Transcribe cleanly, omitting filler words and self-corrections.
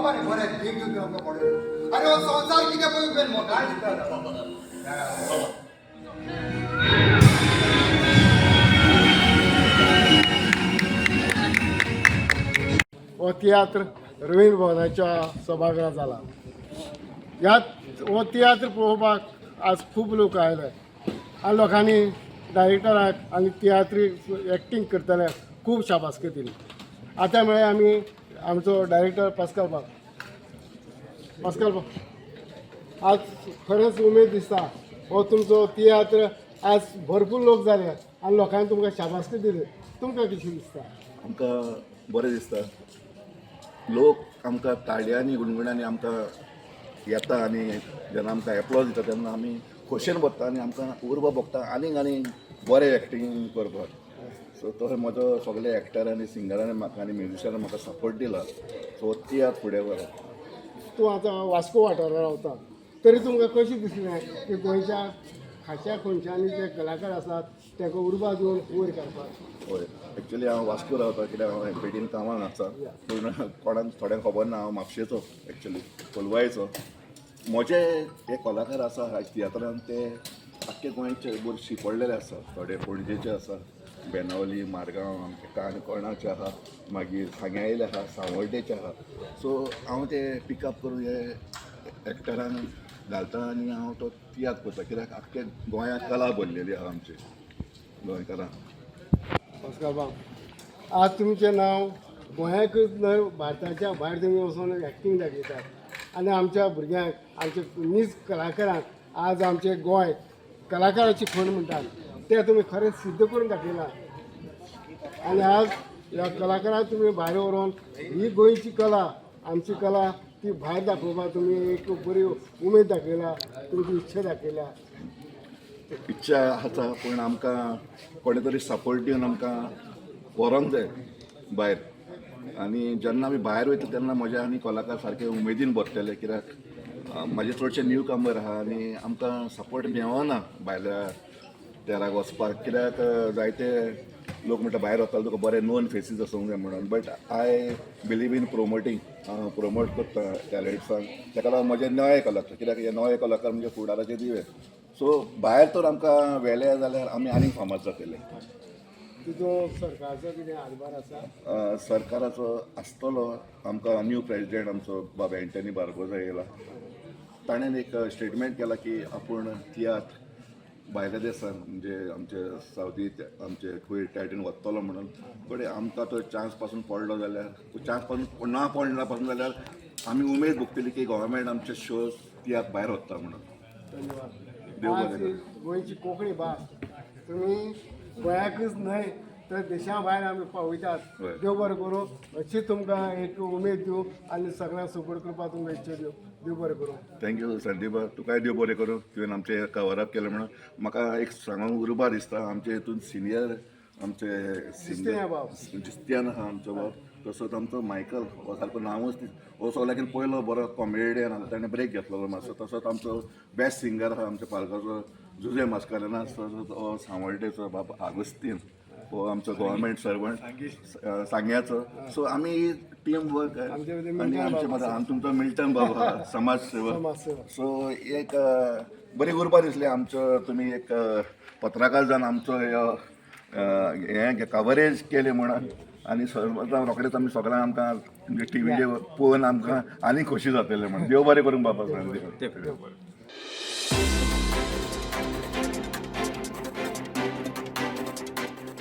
बाबा रे बरें देख दिवन आमकां पडलो. आरे हो संवसार कितें पळय तुवें मोगाळ दिता. हो तियात्र रवींद्र भवनाच्या सभाघरात जाला. ह्या हो तियात्र पळोवपाक आज खूब लोक आयले आनी लोकांनी डायरेक्टराक आनी तियात्री एक्टींग करतल्याक खूब शाबासकी दिली. आतां म्हळ्यार आमी आमचो डायरेक्टर पास्कल बाब, पास्कल बाब, आज खरेंच उमेद दिसता हो तुमचो तियात्र आज भरपूर लोक जाले आनी लोकांनी तुमकां शाबासकी दिली, तुमकां कशें दिसता? आमकां बरें दिसता. लोक आमकां ताळयांनी गुणगुण्यांनी आमकां येता आनी जेन्ना आमकां एप्लॉज दिता तेन्ना आमी खोशयेन भरता आनी आमकां उर्बा भोगता आनीक आनीक बरें एक्टींग करपाक. सो तो म्हजो सगळे एक्टरांनी, सिंगरांनी म्हाका आनी म्युजिशनान म्हाका सपोर्ट दिला. सो तियात्र फुडें व्हर. तूं आतां वास्को वाठारांत रावता तरी तुमकां कशें दिसलें की गोंयच्या खाशा खुनशांनी जे कलाकार आसात तांकां उर्बा दिवन वयर काडपाक? हय, एक्चुली हांव वास्को रावता कित्याक हांव एमपीटीन कामाक आसा. पूण कोणाक थोड्यांक खबर ना, हांव म्हापशेचो, एक्चुली कोलवायचो. म्हजे हे कलाकार आसा आयज तियात्रान ते आख्खे गोंयचे बरे शिंपडलेले आसा. थोडे पणजेचे आसा, बेनावली, मारगांव, आमचे काणकोणाचे आहा, मागीर सांग्या आयले आहा, सांवड्डेचे आहा. सो हांव ते पिकअप करून हे एक्टरान घालता आनी हांव तो तियात्र करता कित्याक आख्खे गोंयांत कला भरलेली आहा आमची गोंयकारां. नमस्कार बाब, आज तुमचें नांव गोंयाकूच न्हय भारताच्या भायर तुमी वचून एक्टींग दाखयतात आनी आमच्या भुरग्यांक, आमच्या नीज कलाकारांक, आज आमचें गोंय कलाकाराची खण म्हणटात तें तुमी खरेंच सिद्ध करून दाखयलां आनी आज ह्या कलाकारांक तुमी भायर व्हरोन ही गोंयची कला, आमची कला ती भायर दाखोवपाक तुमी एक बरी उमेद दाखयला, तुमची इच्छा दाखयल्या. इच्छा आसा पूण आमकां कोणे तरी सपोर्ट दिवन आमकां व्हरोंक जाय भायर. आनी जेन्ना आमी भायर वयता तेन्ना म्हज्या आनी कलाकार सारके उमेदीन भरतले कित्याक म्हाजे चडशे न्यू कामर आहा आनी आमकां सपोर्ट मेळना भायल्या तेराक वचपाक कित्याक जायते लोक म्हणटा भायर वताले तुका बरे नोन फेसीस आसूंक जाय म्हणून. But I believe in promoting. हांव प्रोमोट करता टॅलंट्सांक. ताका लागून म्हजे नवे कलाकार, कित्याक हे नवे कलाकार म्हणजे फुडाराचे दिवे. सो भायर तर आमकां व्हेले जाल्यार आमी आनीक फामाद जातले. तितून सरकारचो कितें हातभार आसा? सरकाराचो आसतलो. आमकां न्यू प्रेजिडेंट आमचो बाब एंटनी बार्बोजा येयला, ताणें एक स्टेटमेंट केला की आपूण तियात्र भायल्या देसान म्हणजे आमचे सावदी, आमचे कुवेट टायटीन वतलो म्हणून. बट आमकां तो चान्स पासून पडलो जाल्यार, चान्स पासून ना पडला पासून जाल्यार आमी उमेद भोगतली की गव्हर्मेंट आमचे शोज तियात्र भायर वता म्हणून. धन्यवाद. देव आज बरें करूं. गोंयची कोंकणी भास तुमी गोंयाकूच न्हय तर देशा भायर आमी पावयतात. हय. देव बरें करूं, अशी तुमकां एक उमेद दिवं आनी सगळ्यांक सपोर्ट करपाक तुमकां इच्छा दिवं. देव बरें करूं. Thank you Sandeep, तुकाय देव बरें करूं. तुवें आमचें कवर अप केलें म्हणून म्हाका एक सांगूंक उर्बा दिसता. आमचे हितून सिनियर आमचे जिस्तियान बाब. जिस्तियान आहा आमचो बाब, तसोच आमचो मायकल हो सारको नांवूच हो सगळ्याकीन पयलो बरो कॉमेडियन आहा, ताणें ब्रेक घेतलेलो मातसो. तसोच आमचो बेस्ट सिंगर आहा आमच्या पालकाचो जुजे मास्कारेन्हास, तसोच हो सांवड्डेचो बाब आगुस्तीन, हो आमचो गव्हर्मेंट सर्वंट सांग्याचो. सो आमी टीम वर्क आमचे मदीं आनी मिल्टन आमचे बाब. मदीं आनी तुमचो मिल्टन बाबा समाजसेवक. समाजसेवक. सो एक बरी उर्बा दिसली आमचो तुमी एक पत्रकार जावन आमचो हें कवरेज केलें म्हणून. आनी रोखडेच आमी सगळ्यांक आमकां म्हणजे टिवीचेर पळोवन आमकां आनी खोशी जातलें म्हणून. देव बरें करूं बाबा. देव बरें.